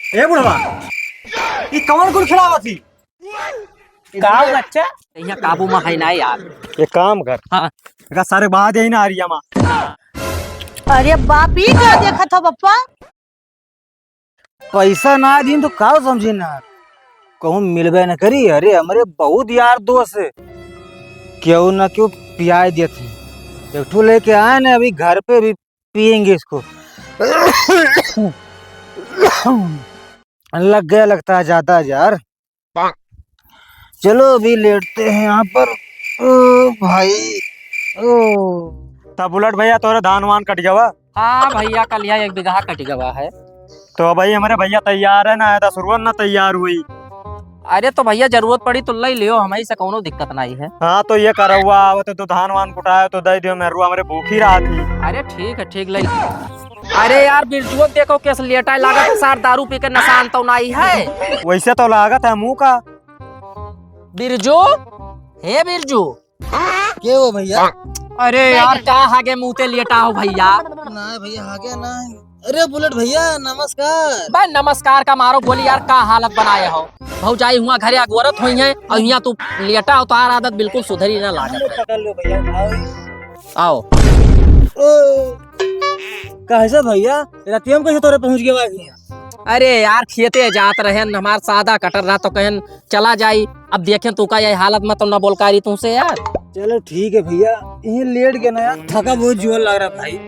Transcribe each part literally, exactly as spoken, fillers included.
ए बुढ़वा, ई कौन कुल खिलावत ही? का हो बच्चा? यहाँ काबू में है ना यार। ये काम कर। हाँ। एका सारे बाद यही ना आ रही है माँ। अरे बाप, ई का देखत हो बप्पा? पैसा ना दीन तो का समझी ना, कहूँ मिलबे न करी। अरे हमरे बहुत यार दोस्त है, केहू ना केहू पियाए देत है। एक ठो लेके आए ना, अभी घर पे भी पियेंगे इसको। लग गया लगता है ज्यादा यार। चलो अभी लेटते हैं यहाँ पर। ओ भाई, ओ। तब बुलेट भैया, तोरे धान वान कट गवा? हाँ भैया, कल यह एक बीघा कट गवा है। तो भाई, हमरे भैया तैयार है ना, दस रुपया ना तैयार हुई। अरे तो भैया, जरूरत पड़ी तो ले लियो, हमही से कौनो दिक्कत नहीं है। हाँ, तो ये करौआ आवत है तो धान वान कुटाए तो दे दियो, मेहरुआ हमरे भूखी रहा थी। अरे ठीक है, ठीक ले। अरे यार, बिरजुआ देखो कैसे लेटा है, लागत है सार दारू पी के नशा तो नहीं है। वैसे तो लागत है मुँह का। बिरजू, हे बिरजू। के हो भैया? अरे यार, का हागे मुँह ते लेटा हो भैया? ना भैया, हागे ना। अरे बुलेट भैया, नमस्कार। बे नमस्कार का मारो गोली यार, का हालत बनाए हो? भौजाई हुआ घरे अगोरत हुई है और यहाँ तू लेटा हो, तो यार आदत बिल्कुल सुधरी ना लागत। पकड़ लो भैया, आओ। आओ। ओ, कैसे भैया? रतिया में कैसे तोरे पहुँच गए बाकी? अरे यार, खेते जात रहन, हमार सादा कटर रहा तो कहन चला जाई। अब देखें तू का यही हालत में तो ना बोल का रही तुमसे यार। चलो ठीक है भैया, यहीं लेट के ना यार, थका बहुत जोर लग रहा भाई।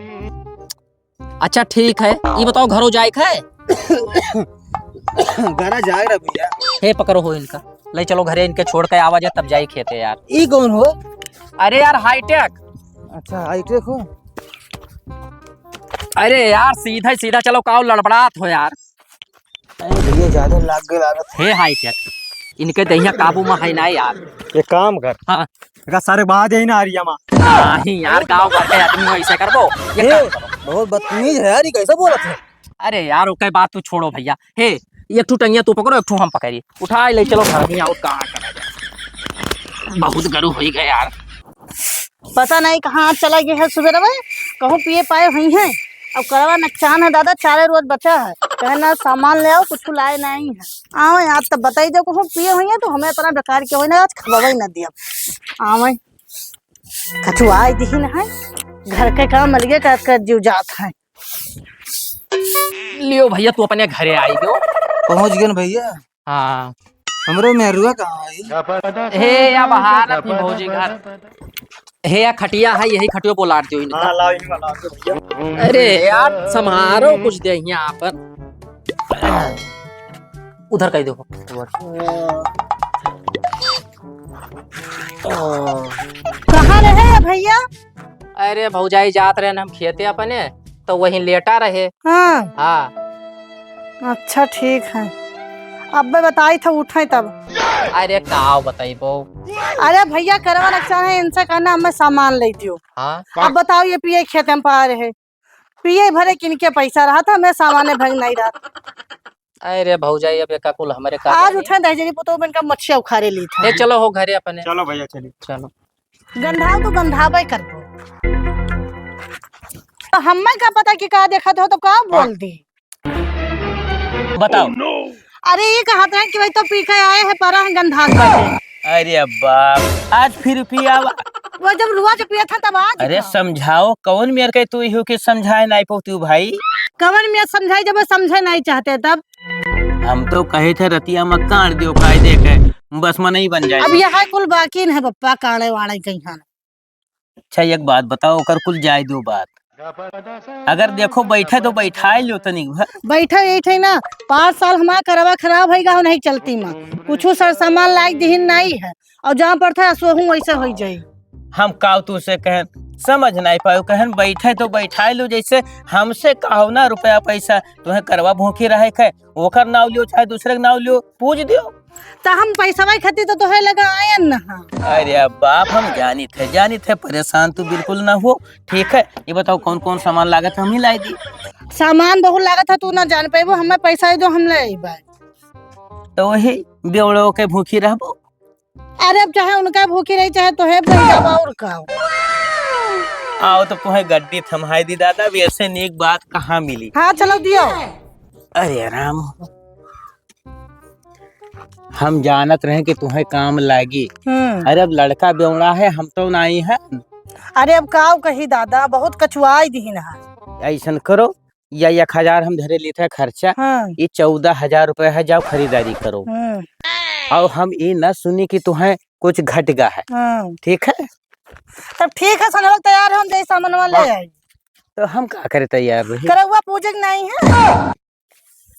अच्छा ठीक है, ये बताओ घरो जाए है? घरा जाए रहा भैया। हे पकड़ो हो इनका, ले चलो घरे, इनके छोड़ के आवा जाए तब जाई खेते यार। ई कौन हो? अरे यार हाईटेक। अच्छा हाईटेक हो। अरे यार सीधा सीधा चलो, काओ लड़बड़ात हो यार। अरे भैया ज्यादा लाग गए लागत। हे हाईटेक, इनके दहिया काबू में है ना यार। ये काम कर। हाँ। एका सारे बाद यही ना आ रही है माँ। नहीं यार, गाँव भर के आदमी वैसे करबो। ये ए, काम करो। बहुत बदतमीज है यार, ये कैसे बोलत है? अरे यार, ओके बात तू छोड़ो भैया। हे, एक ठो टंगिया तू पकड़ो, एक ठो हम पकड़ी। उठाए ले चलो घर में, और कहाँ करा जाए। बहुत गरु होई गए यार। पता नहीं कहाँ चला गया है सुबह में, कहूँ पिए पाए हुई हैं। अब करवा नकसान है दादा, चारे रोज बचा है। कहे ना सामान ले आओ, कुछ लाए नहीं है। आवे आज तब बताई दो, कहूँ पिए हुई हैं तो हमें इतना बेकार के होई ना, आज खवावे ही ना दिया। आवे, कछु आए दिही ना है, घर के काम अलगे कर कर जीव जात है। लियो भैया, तू अपने घरे आई गयो। पहुँच गए न भैया। हाँ। हमरो मेहरुआ कहाँ आई? हे या बाहर अपनी भौजी घर। हे या खटिया है, यही खटियो बोलार दियो इनका। हाँ, लाओ इनका, लाओ तो भैया। अरे यार, समारो कुछ दे यहाँ पर। उधर कहीं देखो। कहाँ रहे भैया? अरे भौजाई जात रहे न हम खेते अपने, तो वहीं लेटा रहे। हाँ। हाँ। अच्छा ठीक है, अब्बे बताई था उठे तब। अरे का बताइबो। अरे भैया करवा नकसान है, इनसे कहना हमें सामान ले दियो। हाँ। अब बताओ ये पिए खेते में पा रहे, पिए भरे किनके पैसा रहा था, हमें सामाने भंग नहीं रहा। अरे भौजाई अब एका कुल हमरे का आज जाने। उठे दहिजरी पुतोह बन का मछिया उखाड़े ली था। ए चलो हो घरे अपने। चलो भैया चलिए। चलो। गंधाव तो गंधावे करबो। तो हमें का पता कि का देखत हो तो का बोल दी। बताओ। अरे ये कहत रहे कि भाई तो पी के आए हैं, परा है गंधात बाटे। अरे बाप, आज फिर पियावा। वो जब रोज पिया था तब आज अरे का? समझाओ, कौन मेर के तू इहो के समझाए नाई पौतू भाई? कवन मेर समझाई जब वो समझे नहीं चाहते तब? हम तो कहे थे रतिया में काट दियो कायदे के, बस मनई बन जाए। अब यहाँ कुल बाकी न है बप्पा, काड़े वाड़े कहीं। अच्छा एक बात बताओ, ओकर कुल जाए दो बात। अगर देखो बैठे तो बैठाए लो तनिक भर। बैठे यही थे ना, पाँच साल हमारा करवा खराब है गाँव नहीं चलती माँ, कुछ सर सामान लायक दिहिन नहीं है, और जहाँ पर था सोहू वैसे हो जाई। हम काव तू से कहन, समझ नहीं पायो, कहन बैठे तो बैठाए लो, जैसे हमसे कहो ना रुपया पैसा, तुम्हें करवा भूखी रहे खे, ओकर नाव लियो चाहे दूसरे के नाव लियो, पूछ दियो। तो हम पैसवा खातिर तो तोहे लगा आयन ना। अरे बाप, हम जानित है, जानित है, परेशान तू बिल्कुल ना हो। ठीक है, ये बताओ कौन कौन सामान लागत है, हम ही लाई दी। सामान बहुत लागत है, तू ना जान पाइबो, हमें पैसा दो, हम ले आइबा। तो वही बेवड़ो के भूखी रहबो। अरे अब चाहे उनका भूखी रही, चाहे तोहे भूखी रहबा, और का। आओ तो कोहे गड्डी थमाई दी दादा, अब ऐसे नेक बात कहाँ मिली। हाँ चलो दियो। अरे राम, हम जानत रहे कि तुहैं काम लागी। हम्म। अरे, अब लड़का बेवड़ा है, हम तो नाई है। अरे, अब काव कही दादा, बहुत कचुआई दिहिन है। ऐसन करो, या एक हजार हम धरे लेत है खर्चा, हाँ। ये चौदह हजार रुपया है, जाओ खरीदारी करो। हम्म। और हम ये ना सुनी कि तुहैं कुछ घट गा है। हाँ। ठीक है? तब ठीक है, संझा तैयार है, हम जाई सामानवा ले आई। तो हम का करे तैयार रही? करौआ पूजे के नाई है।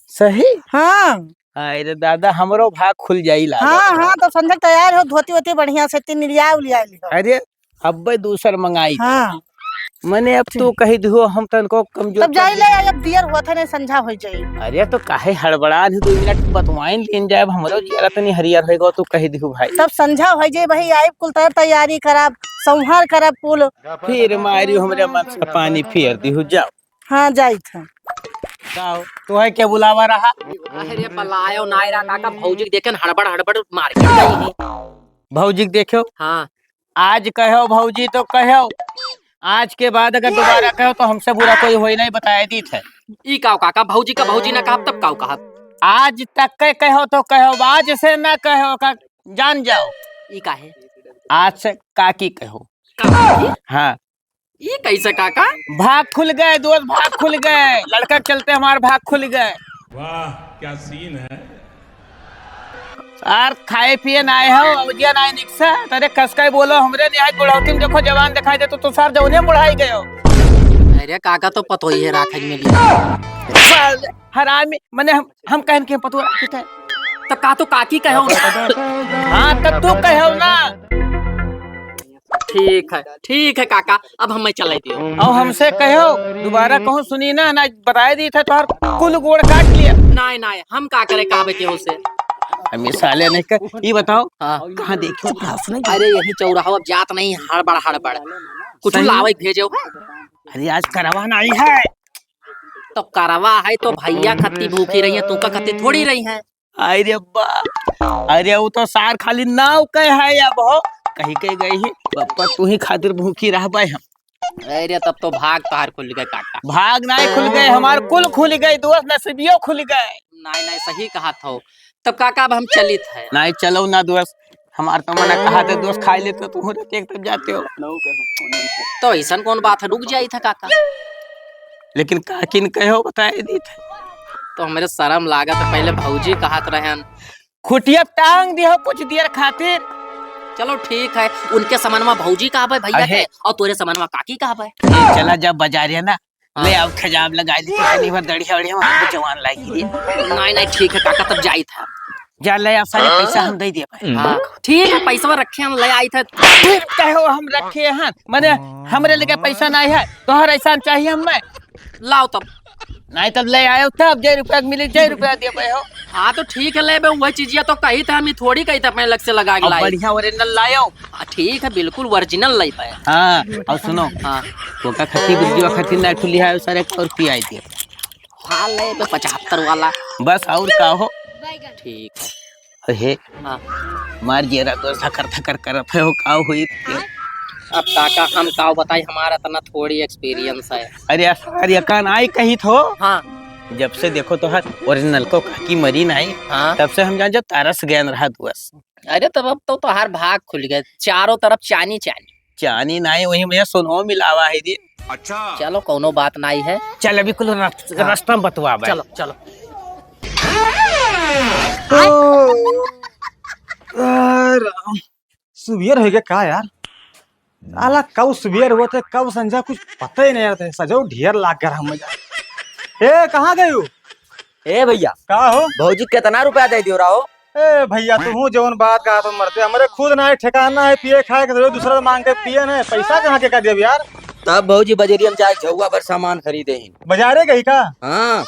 सही? हाँ। अरे दादा, हमरो भाग खुल जाई लागत हाँ, है। हाँ, तो संझा तैयार हो, धोती वोती बढ़िया से तीन लिया उलिया लिहो। अरे, अब्बे दूसर मंगाई। हाँ। मने अब तू कही दिहो, हम तनको कमजोर तब कर जाई दे। ले आई, अब दियर हुआ था, नहीं संझा हो जाई। अरे, तो काहे हड़बड़ान ही, दो मिनट बतवाइन लेन जाए, अब हमरो जिया तनी हरियर होएगा, तू कही दिहो भाई। तब संझा हो जाई भाई, आई कुल तर तैयारी करब, संहार करब कुल। फिर मारी हमरे मन से पानी फेर दिहो, जाओ। हाँ, जाइत है। का हो? तोहे के बुलावा रहा? अरे, बलायो नाय रहा काका, भौजी के देखे न हड़बड़ हड़बड़ मार्केट गई है। भौजी के देखो? हाँ। आज कहो भौजी तो कहो, आज के बाद अगर दोबारा कहो तो हमसे बुरा कोई होई नहीं, बताए दीत है। ई काव काका, भौजी का भौजी ना कहब तब काव कहब? आज तक के कहो तो कहो, आज से ना कहो का, जान जाओ। ई का है? आज से काकी कहो। काकी? हाँ। ई कैसे काका? भाग खुल गए दोस्त, भाग खुल गए। लड़का के चलते हमार भाग खुल गए। वाह, क्या सीन है। यार, खाए पिए ना आए हो, अवजिया ना आए निकसा। अरे, कस के बोलो, हमरे निहायत बुढ़ौती में देखो, जवान दिखाई दे, तो तू सार जौने बुढ़ाई गयो। अरे, काका तो पतोई है, राखन में लिया। हरामी, मने हम, हम कहन के पतोरा किथे। तब का तो काकी कहो ना। हाँ, तब तू कहो ना। ठीक है, ठीक है काका, अब हमें चले दियो। और हमसे कहो, दोबारा कहूँ सुनी ना, ना बताए दी थे तोहर कुल गोड़ काट लिया। नाय, नाय, हम का करे कहबे केहू से? हम ये साले नहीं कर, ये बताओ, हाँ। कहाँ देखो? अरे यही चौराहा, अब जात नहीं, हड़बड़ हड़बड़। कुछ सही। लावे के भेजे हो? अरे आज करवा नहीं है। तो करवा है तो भैया खत्ती भूखी रही है, तू का खत्ती थोड़ी रही है। आई रे अब्बा, अरे वो तो सार खाली नाव के है अब हो, कहीं के गई ही, पप्पा तू ही खातिर भूखी रहबे हम। अरे तब तो भाग तोहार खुल गए काका। भाग नाय खुल गए, हमार कुल खुल गए, दोस्त नसीबियो खुल गए। नाय नाय सही कहत हो। तब काका अब हम चलित है। नाय चलो ना दोस्त, हमार तो मना कहा थे दोस्त खाई लेते तो तू रहते एक तब जाते हो। तो ऐसन कौन बात है, रुक जाई था काका। लेकिन काकिन कहो बताए दी थे। तो हमरे शर्म लागत है, पहले भौजी कहत रहन। खुटिया टांग दियो कुछ देर खातिर। चलो ठीक है, उनके समनवा भौजी कहबे भैया अहे। के, और तोरे समनवा काकी कहबे। ए, चला जब बाजारिया ना, हाँ। ले आओ खजाब लगा ली, तनी भर दढ़िया बढ़िया वहाँ पे जवान लागी रे। नहीं, नहीं, ठीक है काका, तब जाई था। जा ले आओ सारे पैसा हम दे दिए भाई। हाँ, ठीक है, पैसा रखे हम ले आई था। फिर कहो हम रखे हैं, मने हमरे लगे पैसा नहीं है, तोहर ऐसा चाहिए हमें। लाओ तब। नहीं तब ले आयो तब जे रुपया के मिली, जे रुपया दे पाए हो। हाँ तो ठीक है, लेबे वही चीजिया तो कही था, हम ई थोड़ी कही था अपने लग से लगा के अब लाए। बढ़िया original लायो। हाँ, ठीक है, बिल्कुल original लेबे। हाँ, और सुनो। हाँ। कोका खत्ती बिरजुआ खत्ती ना ठुली है, सारे एक और पियाई दे। हाँ, लेबे पचहत्तर वाला। बस और का हो? ठीक। हे, हाँ। मार जेरा तो थकर थकर करत है, हो का हुई? अब काका हम का बताई, हमारा इतना थोड़ी experience है। अरे यार, सार ये कान आई कही थो। हाँ। जब से देखो तोहार original को काकी मरी नहीं, हाँ। तब से हम जान जो तरस गए रहा दुआस। अरे तब अब तो तोहार भाग खुल गए, चारों तरफ चानी चानी। चानी नहीं, वही में सोनो मिलावा है जी। अच्छा। चलो, कौनो बात नहीं है। चल, अभी कुल रस-, हाँ। रास्ता में बतवा भाई। चलो, चलो। आ, राम। सुबेर हो गया का यार? साला कब सुबेर हुआ था, कब संझा, कुछ पता ही नहीं रहता है। सजो ढेर लाग गया हम जा। ए, कहाँ गए हो? ए भैया। का हो? भौजी कितना रुपया दे दियो रहो? ए भैया, तुहू जौन बात कहा तो मरते, हमरे खुद ना है ठिकाना है पिए खाए के, दूसरा से मांग के पिए ना, पैसा कहाँ के का देब यार? तब भौजी बजरिया में जाए झौआ भर सामान खरीदे ही। बाजारे गई का? हाँ।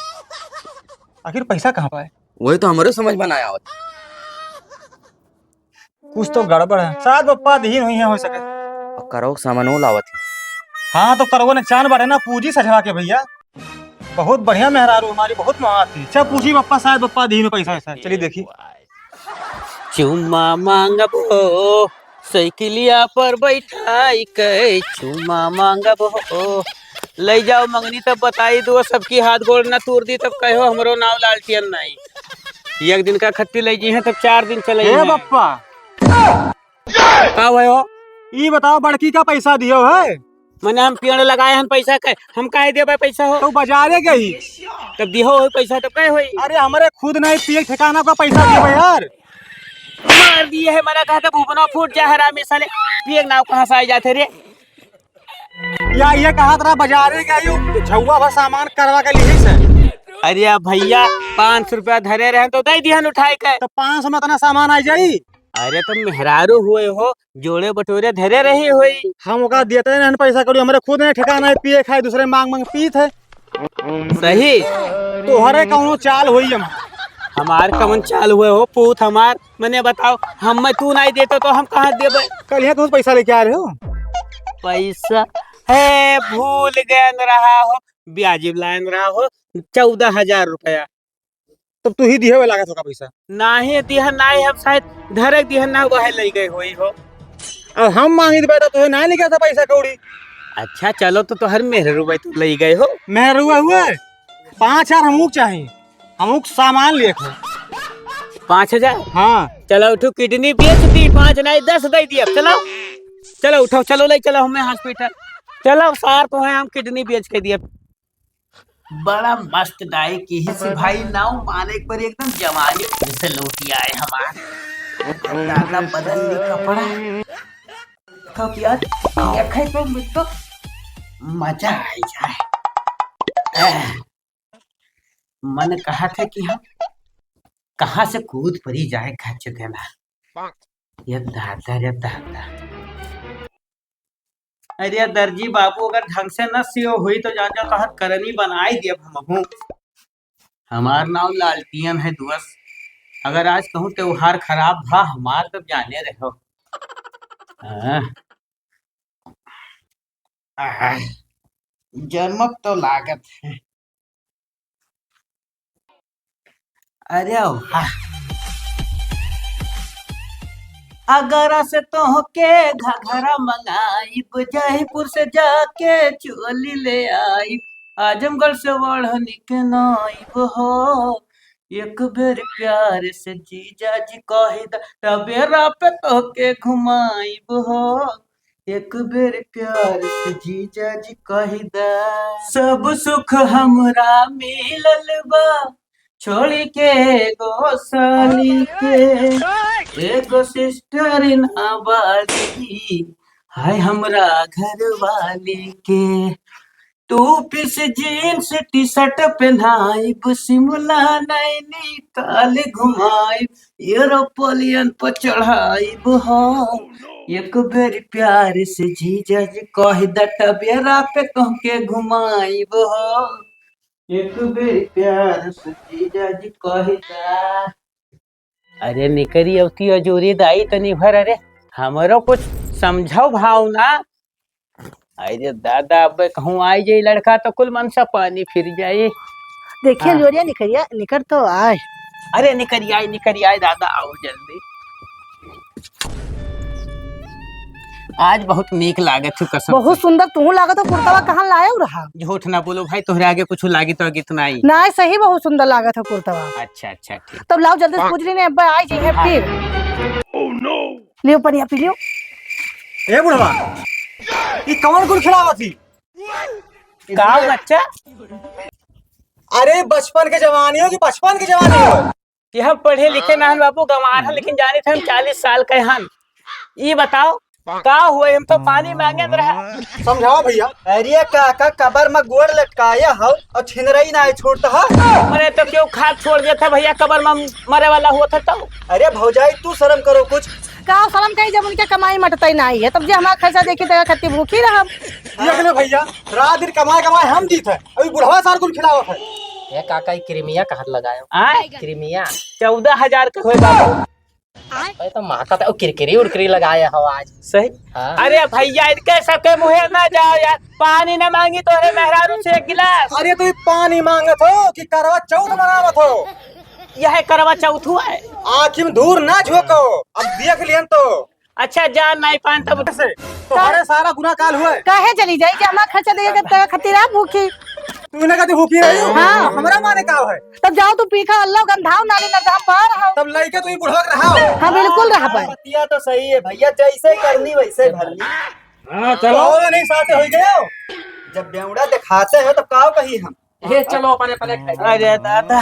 आखिर पैसा कहाँ पाए? वही तो हमरे समझ में ना आवत। कुछ तो गड़बड़ है, शायद पप्पा दीन हुई है, हो सके। और करो सामानो लावत ही। हाँ, तो करवो ने चान बाटे ना, पूजी सजवा के भैया। बहुत बढ़िया मेहरारू हमारी, बहुत महान थी। अच्छा, पूछी पप्पा, शायद पप्पा दीन पैसा वैसा। चलिए देखी। चुम्मा मांगबो, साइकिलिया पर बैठाई के, चुम्मा मांगबो। ले जाओ मंगनी तब बताई दो, सबकी हाथ गोड़ ना तोड़ दी, तब कहो हमरो नाव लालटियन नहीं। एक दिन का खत्ती लइ जइहैं, तब चार दिन चलइ हे हैं। बप्पा। का हुआ हो? ई बताओ, बड़की का पैसा दियो है? मने हम पेड़ लगाए हन पैसा के, हम काहे देबे पैसा हो? तो बाजारे गई। तब दिहो हो पैसा, तब काहे होई? अरे, हमरे खुद नहीं पिए ठिकाना का पैसा देबे यार। मार दिए है, मना कहा था भूपना फूट जा हरामी साले। पिए के नाव कहाँ से आ जाते रे? या ये कहा तरा बाजारे गई हूँ, झौआ भर सामान करवा के लिही से। अरे भैया, पाँच सौ रुपया धरे रहे तो दे दिहन उठाए के। तो पाँच सौ में इतना सामान आ जाई? अरे तो मेहरारू हुए हो, जोड़े बटोरे धरे रही होई। हम ओका देते नहीं पैसा कौड़ी, हमरे खुद नहीं ठिकाना है, पिए खाए दूसरे मांग मांग पीत है। सही। तोहरे कौनो चाल होई हम। हमार कौन चाल हुए हो पूत हमार? मने बताओ, हम मैं तू नहीं देते तो हम कहाँ देबे? कल यहाँ कौन पैसा लेके आ रहे हो? पैसा है, भूल गए रहा हो, ब्याज लायन रहा हो, चौदह हजार रुपया। तब तू ही दिहे वाला लागत होगा पैसा। नाही दिहन, नाही हम शायद धरे दिहन ना, वह लई गए होई हो। अब हम मांगी तो बेटा तुहे ना निकलता पैसा कौड़ी। अच्छा चलो, तो तोहर मेहरू भाई तो लई गए हो। मेहरू हुए पाँच हजार हमूक चाही, हमूक सामान लिए थे। पाँच हजार? हाँ। चलो उठो, किडनी बेच दी, पाँच नहीं दस दे दिया। चलो, चलो उठो, चलो ले चलो हमें हॉस्पिटल। चलो सार तो है, हम किडनी बेच के दिए। बड़ा मस्त डाई की ही से भाई, नाव माने एक बार एकदम जवानी फिर से लौटी आए हमार। दादा बदल ली कपड़ा। देखो कि यार, देखे तो मिल तो मजा आ जाए। एह, मन कहा था कि हम कहाँ से कूद परी जाए खच देना। ये दादा रे दादा। अरे दर्जी बाबू, अगर ढंग से न सियो हुई तो जान जा तोहर करनी बनाई देब हमहू। हमार नाव लालटियन है दोस्त। अगर आज कहूँ त्योहार खराब भा हमार, तब जाने रहो। आह, आह, जन्मक तो लागत है। अरे वाह। आगरा से तोहके घघरा मंगाइब, जयपुर से जाके चोली ले आइब, आजमगढ़ से ओढ़नी के नाइब हो। एक बेर प्यार से जीजा जी कहि द, टबेरा पे तोहके घुमाइब हो। एक बेर प्यार से जीजा जी कहि द। सब सुख हमरा मिलल बा, छोड़ी के एगो साली के, एगो सिस्टर नाबालिग, हाय हमरा घरवाली के। Two piece jeans T shirt पहनाइब, शिमला नैनीताल घुमाइब, एरोप्लेन पर चढ़ाइब हो। एक बेर प्यार से जीजा जी कहि द, टबेरा पे तोहके घुमाइब हो। एक बेर प्यार से जीजा जी कहि द। अरे निकरी अवती अजूरी दाई तनी भर, अरे हमरो कुछ समझाओ भाव ना। अरे दादा, अब कहूँ आई जाई लड़का तो कुल मन से पानी फिर जाई। देखिए हाँ। जोरिया निकरिया, निकर तो आए। अरे निकरी आई, निकरी आई दादा, आओ जल्दी। आज बहुत नीक लागत हो कसम बहुत से। सुंदर तुहू लागत हो, कुर्तावा कहाँ लाए रहा? झूठ ना बोलो भाई, तोहरे आगे कुछ लागी तो आगे इतना ही। ना, सही बहुत सुंदर लागत हो कुर्तावा। अच्छा, अच्छा, ठीक। तब लाओ जल्दी से पूछ ली ने, अब आई जाइए हाँ। फिर। लियो पनिया पी लियो। ए बुढ़वा, ई कौन गुल खिलावत ही? का बच्चा? अरे बचपन के जवानी हो कि बचपन के जवानी हो? कि हम पढ़े लिखे ना हन बाबू, गंवार हन, लेकिन जाने थे हम चालीस साल के हन। ई बताओ, का हुआ? हम तो पानी मांगे न रहा। समझाओ भैया। अरे काका, कबर में गोड़ लटकाया हो और छिनरई ना छोड़ता हो। अरे तो क्यों खाद छोड़ देता भैया, कबर में मरे वाला हुआ था तो। अरे भौजाई, तू शर्म करो कुछ। का शर्म कही जब उनके कमाई मटतई नहीं है, तब जे हमारा खर्चा देखी तो खत्ती भूखी रहब। देख ले भैया, रात दिन कमाए कमाए हम जीत है, अभी बुढ़वा सार कुल खिलावत है। ए काका, ई क्रीमिया कहाँ लगायो? आय? क्रीमिया। चौदह हजार के होए बाबू। अरे तो माँ का तो किरकिरी उरकिरी लगाया हो आज। सही। हाँ। अरे भैया, इनके सबके मुँहे ना जाओ यार, पानी ना मांगी तोहरे मेहरारू से एक गिलास। अरे तो ई पानी मांगत हो कि करवा चौथ मनावत हो? यह करवा चौथ हुआ है। आँखी में धूर ना झोंको, अब देख लियन तो। अच्छा, जा नाई पान तब से। तोहरे सारा गुनाह काल हुए। काहे चली जाई कि हमार खर्चा देवे के तेरे खातिर आप भूखी? तू ना कहती हूँ पी रही हूँ। हाँ। हमरा माने का है? तब जाओ तू पी खा, अल्लाह गंधाओ नाली ना जहाँ पार हो। तब लइके तू ही बुढ़वा के रहाओ। हाँ, बिल्कुल रहा पाए। बतिया तो सही है भैया, जैसे करनी वैसे भरनी। हाँ, चलो। तो नहीं साथे हो गए हो। जब बेवड़ा दिखाते हो तब का कही हम? ये चलो अपने अपने खाए। अरे दादा।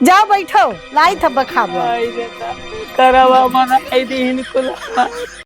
जाओ बैठो, लाई थब्बा खाबो। अरे दादा, करवा मना आई दी इनको।